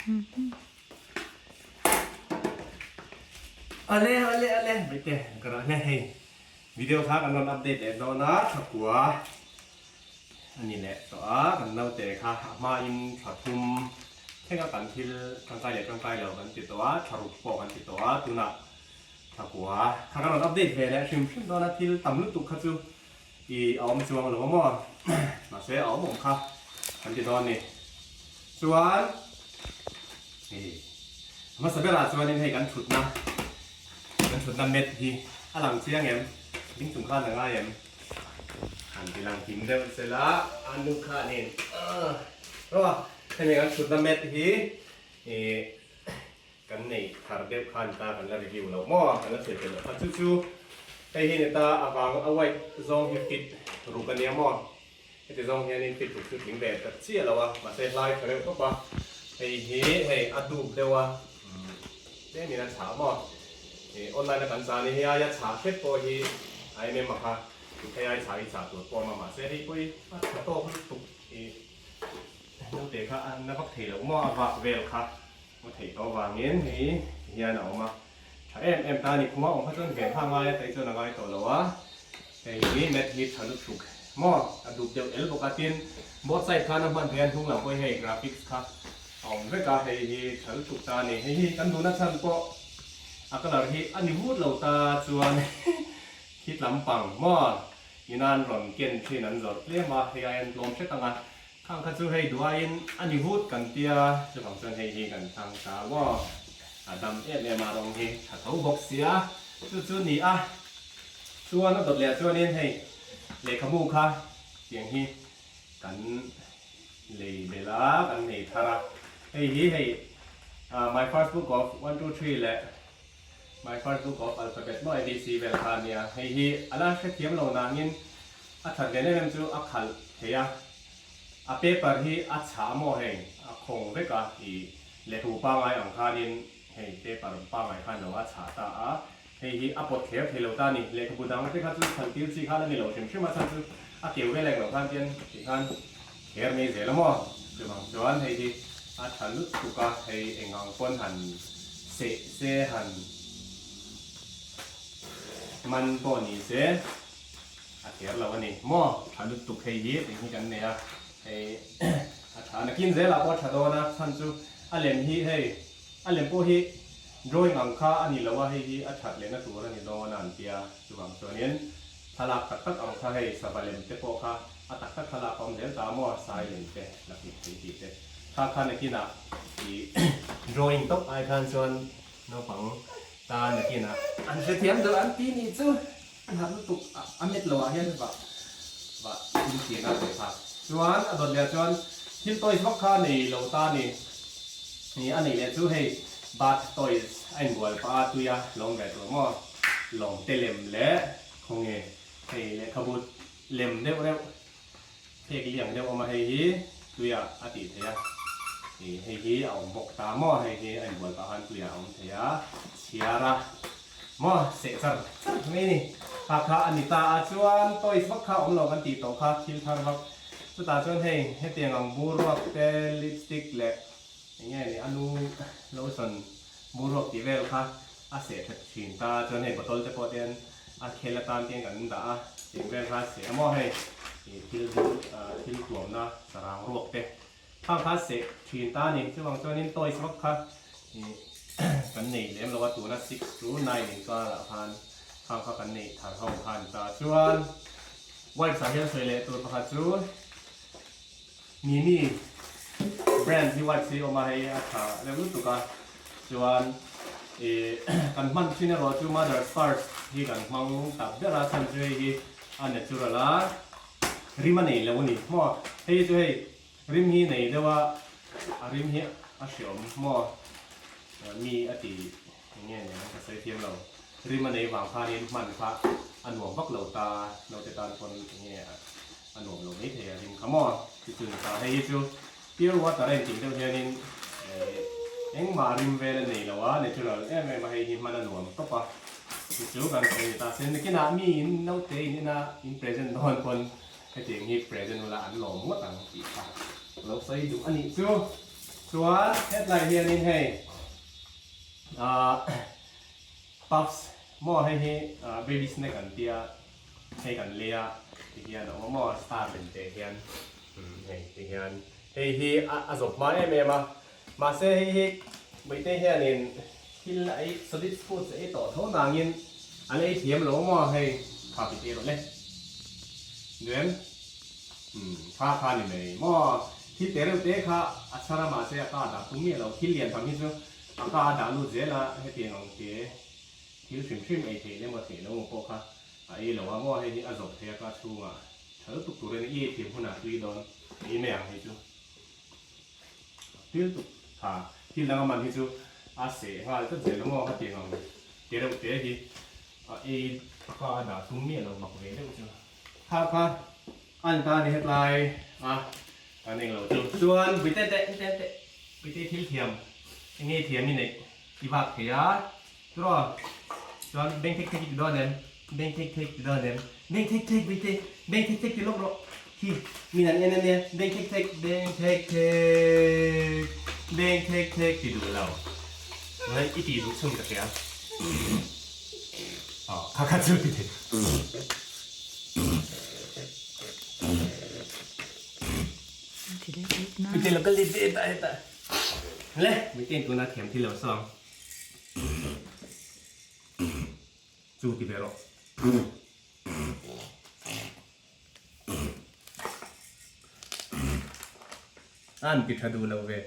Ale ale ale Baite ka rawh hle hei video kha kan rawn update leh dawn a thakua a ni leh tawh a kan naute kha a hmain thla thum thleng a kan thil tangkai leh tangkai lo kan ti tawh a thla ruk pawh kan ti tawh a tunah thakua kha kan rawn update ve leh hrim hrim dawn a thil tam lutuk kha chu I a awm chuang lo a maw? Mahse a awm awm kha kan ti dawn ni. Chuan i hmasa berah chuanin hei kan thutna kan thutna mat hi a lang chiang em? Ding chung khan a ngai em? Han ti lang kim deuh sela a nu khanin aw hemi kan thutna mat hi i Kan nei thar deuh khan ta kan la review loh maw? Kan la sawi fel loh kha. Chu chu hei hi ni ta avang a white zawng hi fit ruk a nia maw? Heti zawng hianin fit ruk chu tling ve ta chiah lo a, mahse hlai tha reuh tawp a. Hei hi hei a dup deuh a, tlemin a chhah maw? Ih online a kan chah a ni, hei aia chhah hret pawh hi a em em a kha, hei ai chhah hi chhah tur pawh a awm a, mahse hei pawh hi a tha tawk lutuk ih naute kha a na vak thei loh maw a vak vel kha. A theih tawh avangin hei hian a awm a, tha em em ta a ni. Khuma awm kha chuan ven kha a ngai a, tei chuan a ngai tawh lo a. Hei hi mat hi tha lutuk maw, a dup deuh el bawk a, tin both side khan a hman theih a, hnung lam pawh hi hei graphics kha a awm vek a, hei hi tha lutuk ta a ni. Hei hi kan duhna chhan pawh a colour hi a ni vut lo ta chuan khit lampang maw inan rawn ken thin an zawrh tlem a, hei aiin tlawm hret ang a. Khang kha chu hei duaiin a ni vut kan tia, chuvang chuan hei hi kan thlang ta maw? A dam em em a rawng hi tha tho bawk sia, chu chu ni a. Chuan a dawt leh chuanin hei lehkhabu kha tiang hi kan lei belh a, kan nei thar a. Hei hi hei My first book of one two three leh My first book of alphabet maw ABC vel kha a nia. Hei hi a la hrethiam lo nangin A that ve em em chu a khalh thei a, a paper hi a chhah maw hei a khawng vek a, i lehkhabu pangai ang khanin hei paper pangai khan lo a chhah ta a, hei hi a pawt thler thei lo ta a ni. Lehkhabu dang te kha chu khalh tir chi khan a ni lo hrim hrim a, chhan chu a keu vel englo khan tian ti khan thler mai zel a maw? Chuvang chuan hei hi a tha lutuk a, hei eng ang pawn han seh se han man pawh ni se. A kher lo a ni maw? Tha lutuk hei hi tih hi kan nei a, hei a tha nakin zelah pawh a tha dawn a, chhan chu a lem hi hei a lem pawh hi drawing ang kha a ni lo a, hei hi a that lehna tur a ni dawn a an tia, chuvang chuanin thlalak tak tak ang kha hei sava lem te pawh kha a tak tak thlalak a awm zel ta maw, sai lem te la hmu thei tih te kha kha nakinah ih drawing tawp ai khan chuan naupang ta nakinah an hrethiam deuh an ti nih chu. A hnat lutuk a met lo ah hian vah vah in thin a tih kha. Chuan a dawt leh ah chuan thil toys vak kha a nei lo ta a ni. Ni a nei leh chu hei bath toys a inbual pah a tui a lawm ve tur maw lawng te lem leh khawnge hei lehkhabu lem deuh reuh phek liang deuh awm a hei hi tui ah a tih theih a. Ni hei hi a awm bawk ta maw hei hi a inbual pah khan tui ah a awm thei a chhiar a. Maw seh char char mai ni. Kha kha a ni ta a chuan toys vak kha awm lo kan tih tawh kha thil thar vak. Chutah chuan hei hetiang ang bur ruak te lipstick leh eng nge ni a nu lotion bur ruak tih vel kha a seh that thin ta a chuan hei bottle te pawh te hian a khel atan te hian kan dah a tiang vel kha a seh a maw hei ih thil bur thil tuamna sarang ruak te Khang kha seh thin ta a ni. Chuvang chuanin toys vak kha ih kan nei lem lo a, tuna 6 to 9 inkarah khan khang kha kan neih thar ho kha a ni ta. Chuan wipes ah hian sawi leh tur pakhat chu Mimi brand hi wipes hi a awm a, hei a tha reuh lutuk a. Chuan ih kan hman thin erawh chu Mother's First hi kan hmang tak ber a, chhan chu hei hi a natural a. Rim a nei lo a ni maw? Hei chu hei rim hi nei deuh a, a rim hi a hreawm maw? Mi a ti eng nge ni ang ka sawi thiam lo. Rim a nei vang khanin hman kha a nuam vak lo ta, naute tan pawn eng nge a nuam lo mai thei a rim kha maw? Ti chu ni ta. Hei hi chu pure water a intih deuh hianin engmah rim vel a nei lo a, natural em em a hei hi hman a nuam tawp a. Chu chu kan sawi ni ta se, nakinah mi in naute in ina in present dawn pawn hetiang hi present ula an lawm ngawt ang tih kha lo sawi duh a nih chu. Chuan hetlai hianin hei ah puffs maw hei hi baby snack an tia hei kan lei a ti hian a awm a maw star lem te hian hei ti hian hei hi a zawp hma em em a mahse hei hi Maite hianin thil a ei solid foods a ei tawh tho nangin a la ei thiam lo maw hei kha ti tih rawh le duem umm kha kha ni mai maw thil te reuh te kha a chhar a mahse a ka dah tum miah lo thil lian tham hi chu a ka a dah lut zel a hetiang ang te thil hrim hrim ei theih leh maw theih lo maw pawh kha a ei lo a maw hei hi a zawp thei a ka chhungah tha lutuk turin i ei thiam hunah tui dawn ei mai ang hei chu. Thil tuk tha thil dang a man hi chu a seh nghal tlat zel ang aw hetiang ang te reuh te hi a ei kha a dah tum miah lo mak ve deuh chu. Kha kha a ni ta a ni hetlai a kan eng lo chu. Chuan Puite teh teh teh Puite thil thiam eng nge thiam i neih i vak thei a tiraw chuan beng thek thek i ti dawn em beng thek thek ti dawn em beng thek thek Puite beng thek thek ti lawk rawh khi min an en ania beng thek thek beng thek thek beng thek thek ti duh lo i tih duh chhun ka hria aw kha kha chu ti thei. Puite lo ka let ve hetah hetah le Puite in tuna thiam thil lo sawng. Chu ti ve rawh. An ti tha duh lo ve.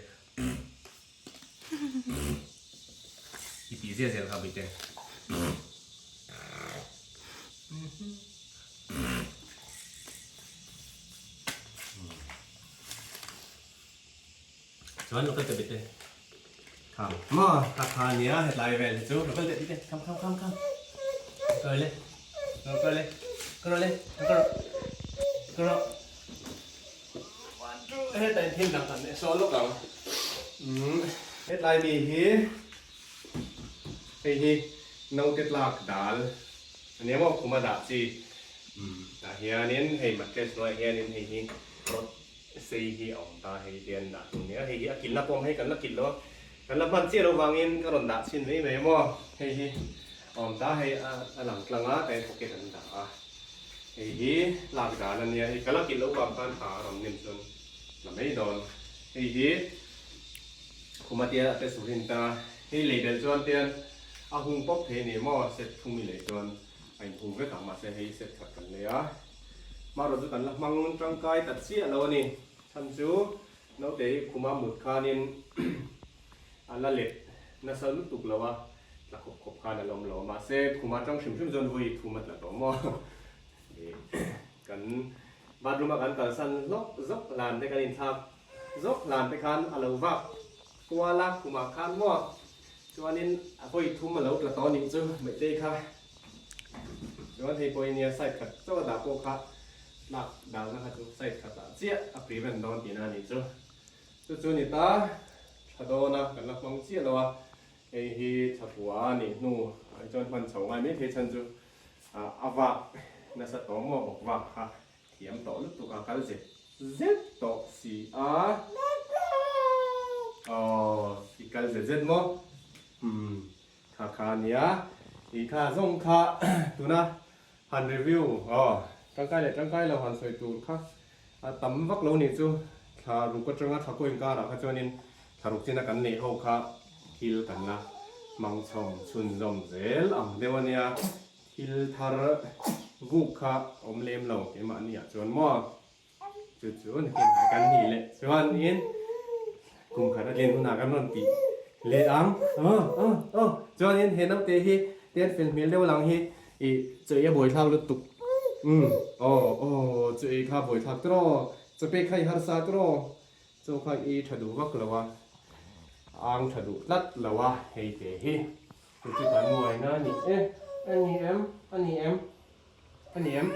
I ti zia zel kha Puite. Chuan lo kal teh bite. Kham maw ka kha nia hetlai vel hi chu lo kal teh bite kham kham kham kham. Kal le lo kal le kal le kal rawh kal rawh. One two hetlai thil dang kan neih sawn lawk ang. Hetlai mi hi hei hi naute tlak dal ania maw khuma dah chi. Tah hianin hei mattress hnuaiah hianin hei hi rod Sei hi a awm ta hei hian dah tur nia, hei hi a kilhna pawh hei kan la kilh lo a, kan la hman chiah lo vangin ka rawn dah chhin mai mai maw, hei hi a awm ta hei a lang tlang a ka pocket an dah a, hei hi lak dan a nia, hei ka la kilh loh vang khan tha a rawn nem chuan la mai dawn, hei hi khuma tia a te surin ta, hei lei belh chuan tian a hung pawp thei a ni maw, set thum i lei chuan a inhung vek ang mahse hei set khat kan lei a. Hmarawh chu kan la hmang tangkai ta chiah lo a ni. Chhan chu naute hi khuma mut khanin a la let nasa lutuk lo a, tla khawp khawp khan a la awm lo a. Mahse khuma tang hrim hrim chuan vawi thum a tla tawh maw? Kan bathroom a kan kalsan hlawk zawk hlan te kan inthlak zawk hlan te khan a lo vak kual a khumah khan maw? Chuanin a vawi thum a lo tla tawh a nih chu Maihtei kha. Chuan hei pawh nia side khat chauh a dah pawh kha tlak dalna kha chu side khat ah chiah a prevent dawn tihna a nih chu. Chu chu ni ta tha dawn a kan la hmang chiah lo a, hei hi thapua a nih hnu ah hi chuan hman chho ngai mai thei chhan chu a vak nasa tawh maw bawk vak kha thiam tawh lutuk a kal zet zet tawh si a. Aw i kal zet zet maw? Umm Kha kha ania, i kha zawng kha tuna han review aw tangkai leh tangkai lo han sawi tur kha a tam vak lo nih chu thla ruk atanga thla kaw inkarah kha chuanin thla ruk china kan neih ho kha thil kan la hmang chhawm chhunzawm zel ang deuh ania, thil thar vuk kha awm lem lo keimahni ah chuan maw. Chu chu nakin ah kan nih leh chuanin kum khat a tlin hunah kan rawn tih leh ang. Aw aw aw chuanin he naute hi ten fel hmel deuh lang hi ih chaw ei a buaithlak lutuk umm aw aw chaw ei kha buaithlak tawh aw chaw pek kha i harsa tawh aw chaw kha i tha duh vak lo a ang tha duh tlat lo a hei te hi chu chu kan muaina a ni e a ni em a ni em. A ni em?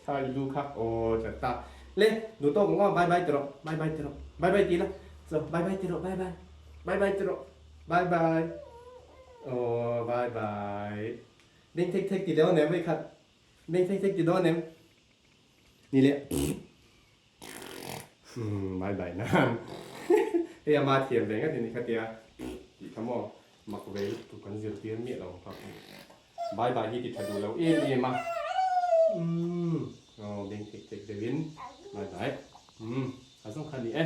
Kha i lu kha aw tlat ta. Le, duh tawk maw bye bye ti rawh, bye bye ti rawh, bye bye ti la, chaw bye bye ti rawh, bye bye, bye bye ti rawh, bye bye, aw bye bye. Beng thek thek ti dawn em vawikhat, beng thek thek ti dawn em? Ni le, umm bye bye nan. Hei ama thiam ve ngat a ni kha tia tih kha maw mak ve lutuk kan zirtir miah lo ang kha. Bye bye hi ti tha duh lo em em a. Umm aw beng thek thek deuhin bye bye. Umm a zawng kha ni e.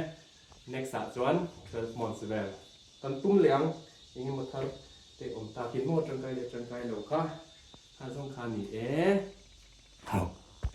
Next ah chuan 12 months vel kan tum leh ang eng emaw thar te awm takin maw tangkai leh tangkai lo kha kha zawng kha ni e.